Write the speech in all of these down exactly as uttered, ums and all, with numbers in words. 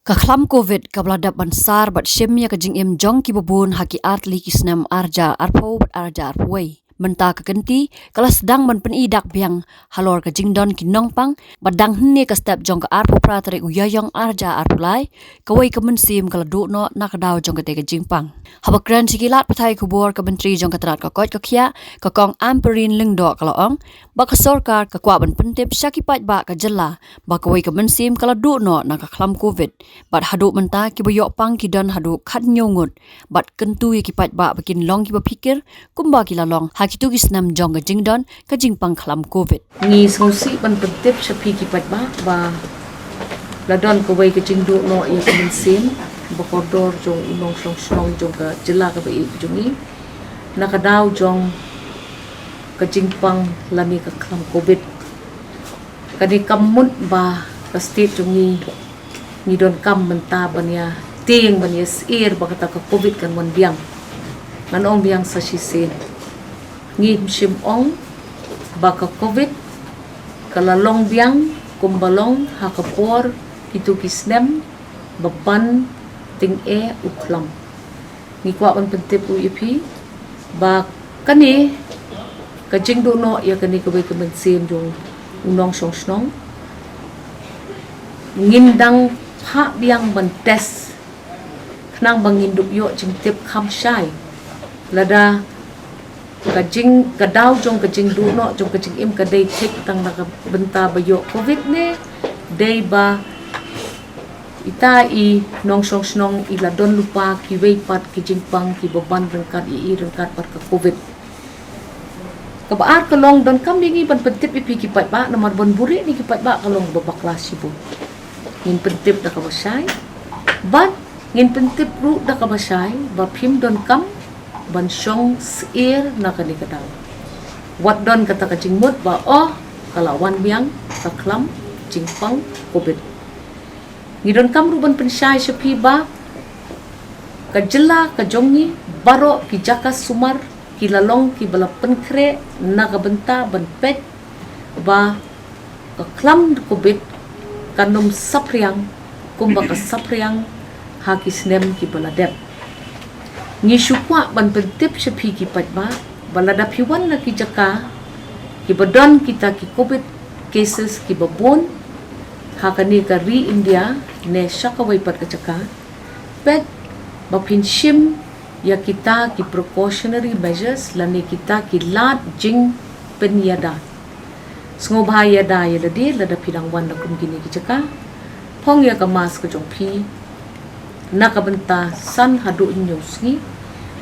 Ka khlam Covid kaba la dep ban sar bad shim ïa ka jingim jong kiba bun ha ki artylli ki snem arhajar arphew bad arhajar arphew wei. Mynta ka kynti ka la sdang ban pyni dak biang halor ka jingdon ki nongpang, bad dang hynne ka step jong ka arphew phra tarik u Ïaïong arhajar arphew lai, kawei ka mynsiem ka la duh noh na ka daw jong katei ka jingpang. Haba kren sha ki lad pathai khubor ka Myntri jong ka tnat ka koit ka khiah, ka Kong Ampareen Lyngdoh, ka la ong ba ka sorkar ka kwah ban pyntip sha ki paidbah ka jylla ba kawei ka mynsiem ka la duh noh na ka khlam Covid. Bad haduh mynta kiba ïoh pang ki don haduh khathynñiew ngut, bad kyntu ïa ki paidbah ba kin long kiba phikir kumba ki la long ha kito ki snem jong ka jingdon ka jingpang khlam Covid. Ngi sngewsih ban pyntip sha phi ki paidbah ba la don kawei ka jingduh noh ïa ka mynsiem ba kordor jong u nongshong shnong jong ka jylla kaba ïeit jong ngi na ka daw jong ka jingpang lane ka khlam Covid. Kane kam mut ba ka state jong ngi ngi donkam mynta ban ïa tieng ban ïa syier ba kata ka Covid kan wan biang. Ngan ong biang sa shisien. Ngim shym ong ba ka Covid ka la long biang kumba long ha ka por kito ki snem ba ban tyngeh u khlam. Ngi kwah ban pyntip ruh ïa phi ba kane ka jingduh noh ïa kane kawei ka mynsiem jong u nongshong shnong ngin dang phah biang ban test khnang ba ngin dup ïoh jingtip kham shai lada ka jing, ka daw jong ka jingduh noh jong ka jingim ka dei thik tang na ka bynta ba ïoh Covid ne dei ba ita i nongshong shnong i la don lypa kiwei pat ki jingpang kiba ban ryngkat ïa i ryngkat bad ka Covid. Kaba ar ka long donkam ïa ngi ban pyntip ïa phi ki paidbah namar ban buhrieh ïa ki paidbah ka long ba bakla shibun. Ngin pyntip da kaba shai bad ngin pyntip ruh da kaba shai ba phim donkam ban shong syier na kane ka daw. Wat don kata ka jingmut ba oh ka la wan biang ka khlam jingpang Covid. Ngi donkam ruh ban pynshai sha phi ba ka jylla ka jong ngi baroh ki jaka sumar ki la long kiba la pynkhreh na ka bynta ban peit ba ka khlam Covid kan ym saphriang kumba ka saphriang ha ki snem kiba la dep. Ngi shu kwah ban pyntip sha phi ki paidbah ba lada phi wan na ki jaka kiba don kita ki Covid cases kiba bun ha kane ka ri India ne sha kawei pat ka jaka, peit ba phin shim ïa kita ki precautionary measures lane kita ki lad jingpynïada. Sngewbha ïada ïa lade lada phi dang wan na kum kine ki jaka. Phong ïa ka mask ka jong phi na ka bynta san haduh hynñiew sngi.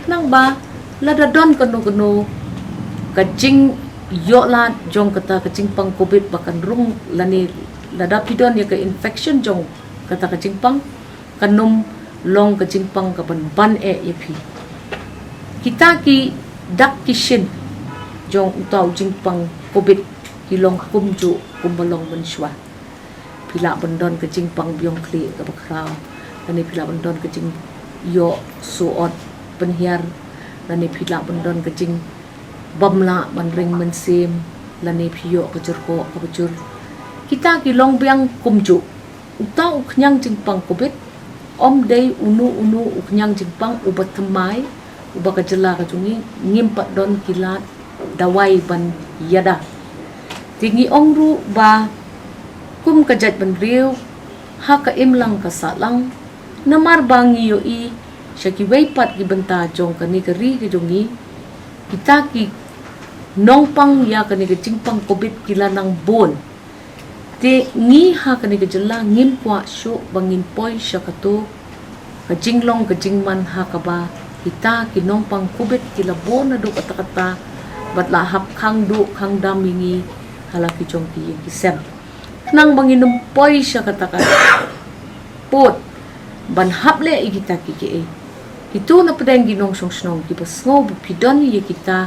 Nangba lada don kano kano ka jingïoh lad jong kata ka jingpang Covid ba kan rung lane lada phi don ïa ka infection jong kata ka jingpang kan ym long ka jingpang kaban ban eh ïa phi. Kita ki dak ki shin jong uta u jingpang Covid ki long kumjuh kumba long mynshuwa. Phi lah ban don ka jingpang biang khlieh kaba khraw lane phi lah ban don ka jingïoh suot pynhiar lane phi lah ban don ka jingbym lah ban ring mynsiem lane phi ïoh ka jyrhoh kaba jur. Kita ki long biang kumjuh. Uta u khñiang jingpang Covid ym dei uno uno u khñiang jingpang uba thymmai uba ka jylla ka jong ngi ngim pat don ki lad dawai ban ïada. Te ngi ong ruh ba kum ka jaitbynriew ha ka imlang ka sahlang namar ba ngi ïohi sha kiwei pat ki bynta jong kane ka ri ka jong ngi kita ki nongpang ïa kane ka jingpang Covid ki la nang bun. Te ngi ha kane ka jylla ngim kwah shuh ba ngin poi sha kato ka jinglong ka jingman ha kaba kita ki nongpang Covid ki la bun naduh katta katta bad la hap khang duh khang dam ïa ngi ha la ki jong ki ïing ki sem. Khnang ba ngin ym poi sha kata ka pud ban hap leh ïa kita ki kiei. Kito na pdeng ki nongshong shnong kiba sngew ba phi don ïa kita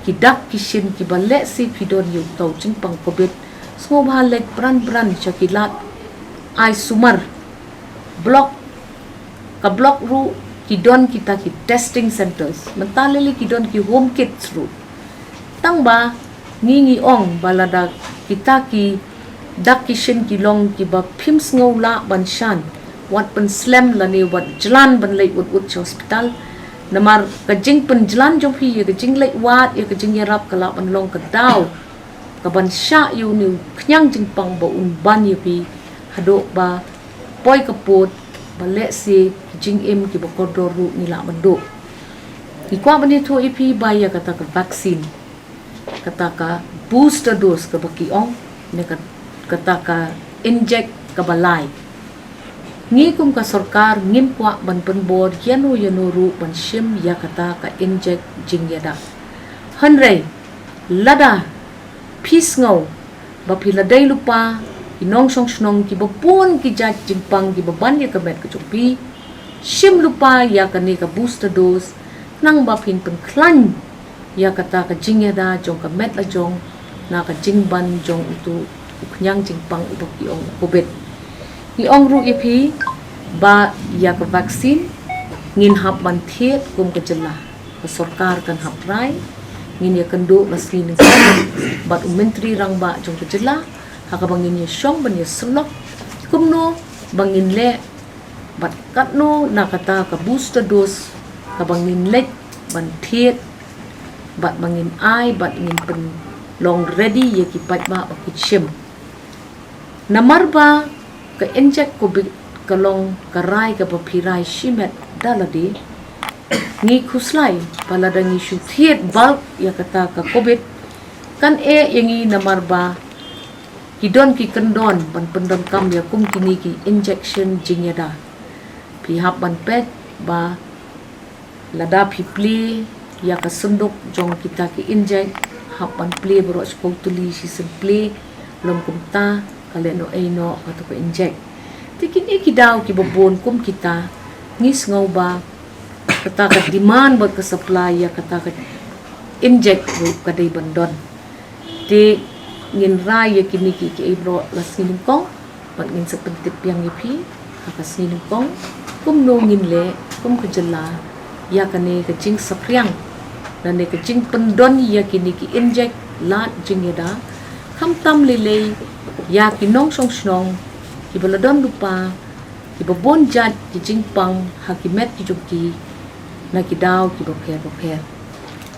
ki dak ki shin kiba lehse phi don ïa uta u jingpang Covid. Sngewbha leit bran bran sha ki lad ai sumar. Block, ka block ruh ki don kita ki testing centres. Mynta lei lei ki don ki home kits ruh. Tang ba ngi ngi ong ba lada kita ki dak ki shin ki long kiba phim sngew lah ban shan wat pynslem lane wat jlan ban leit wut wut sha hospital. Namar ka jingpynjlan jong phi ïa ka jingleit wad, ïa ka jingïarap ka lah ban long ka daw kaban shah ïa une u khñiang jingpang ba un ban ïa phi haduh ba poi ka pud, ba lehse ki jingim kiba kordor ruh ngi lah ban duh. Ngi kwah ban ïathuh ïa phi ba ïa kata ka vaccine, kata ka booster dose kaba ki ong, ne ka, kata ka inject kaba lai, ngi kum ka sorkar ngim kwah ban pynbor ïano ïano ruh ban shim ïa kata ka inject jingïada. Hynrei lada phi sngew ba phi la dei lypa, ki nongshong shnong kiba bun ki jait jingpang kiba ban ïa ka met ka jong phi, shim lypa ïa kane ka booster dose, khnang ba phin pynkhlaiñ ïa kata ka jingïada jong ka met la jong na ka jingban jong utu u khñiang jingpang uba ki ong u covid. Ngi ong ruh ïa phi ba ïa ka vaccine ngin hap ban thied kum ka jylla. Ka sorkar kan hap rai, ngin ïakynduh la sngi nyngkong bad u Myntri Rangbah jong ka jylla ha kaba ngin ïashong ban ïasyllok kumno ba ngin leh bad katno na kata ka booster dose kaba ngin leit ban thied bad ba ngin ai bad ngin pynlong ready ïa ki paidbah ba kin shim. Namar ba ka inject covid ka long ka rai kaba phi rai shimet da lade, ngi khuslai ba lada ngi shu thied bulk ïa kata ka covid, kan eh ïa ngi namar ba ki don ki kyndon ban pyndonkam ïa kum kine ki injection jingïada. Phi hap ban peit ba lada phi plie ïa ka synduk jong kita ki inject, hap ban plie baroh shiphew tylli shisien plie, lym kumta ka lehnohei noh kata ka inject. Te kine ki daw kiba bun kum kita, ngi sngew ba kata ka demand bad ka supply ïa kata ka inject ruh ka dei ban don. Te ngin rai ïa kine ki, ki ei baroh la sngi nyngkong bad ngin sa pyntip biang ïa phi ha ka sngi nyngkong kumno ngin leh kum ka jylla ïa kane ka jingsaphriang lane ka jingpyndon ïa kine ki inject lad jingïada, khamtam lei lei ïa ki nongshong shnong kiba la don lypa, kiba bun jait ki jingpang ha ki met ki jong ki na ki daw kiba pher ba pher.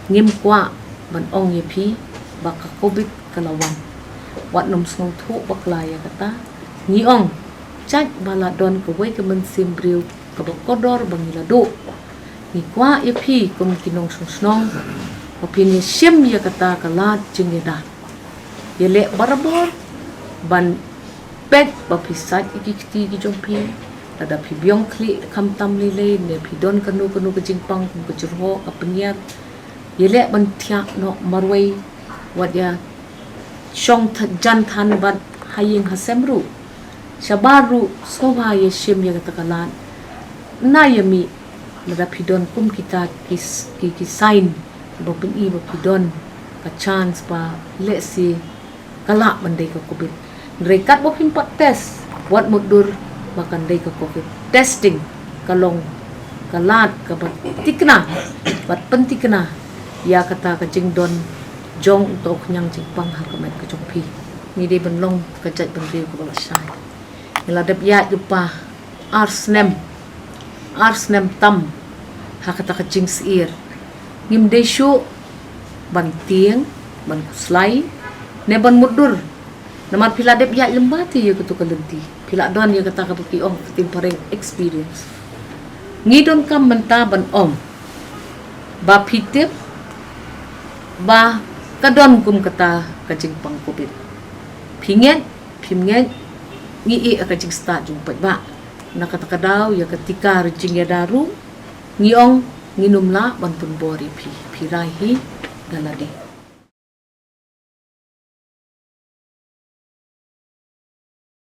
Ngim kwah ban ong ïa phi ba ka covid ka la wan. Wat nym sngewthuh bakla ïa kata. Ngi ong, jait ba la don kawei ka mynsiem briew kaba kordor ba ngi la duh. Ngi kwah ïa phi kum ki nongshong shnong ba phin ïashim ïa kata ka lad jingïada. Ïaleh barabor ban peit ba phi sait ïa ki kti ki jong phi. Lada phi biang khlieh khamtam lei lei ne phi don kano kano ka jingpang kum ka jyrhoh, ka pynïar, ïaleh ban thiah noh marwei, wat ïa shong tha-, jan than bad ha ïing ha sem ruh. Shabar ruh sngewbha ïashim ïa kata ka lad. Na ïa mih lada phi don kum kita ki s-, ki, ki sign ba pyni ba phi don ka chance ba lehse ka lah ban dei ka covid. Hynrei katba phim pat test, wat mutdur ba kan dei ka covid. Testing ka long ka lad kaba thikna bad pynthikna ïa kata ka jingdon jong uto u khñiang jingpang ha ka met ka jong phi. Ngi dei ban long ka jaitbynriew kaba lashai. Ngi la dep ïaid lypa ar snem, ar snem tam ha kata ka jingsyier. Ngim dei shuh ban tieng, ban khuslai ne ban mutdur. Namar phi la dep ïaid lyngba te ïa kato ka lynti, phi la don ïa kata kaba ki ong ka ktien phareng experience. Ngi donkam mynta ban ong ba phi tip ba ka don kum kata ka jingpang covid. Phi ngeit, phim ngeit, ngi ïeh ïa ka jingstad jong u paidbah. Na kata ka daw ïa ka tika jingïada ruh ngi ong ngin ym lah ban pynbor ïa phi, phi rai hi da lade.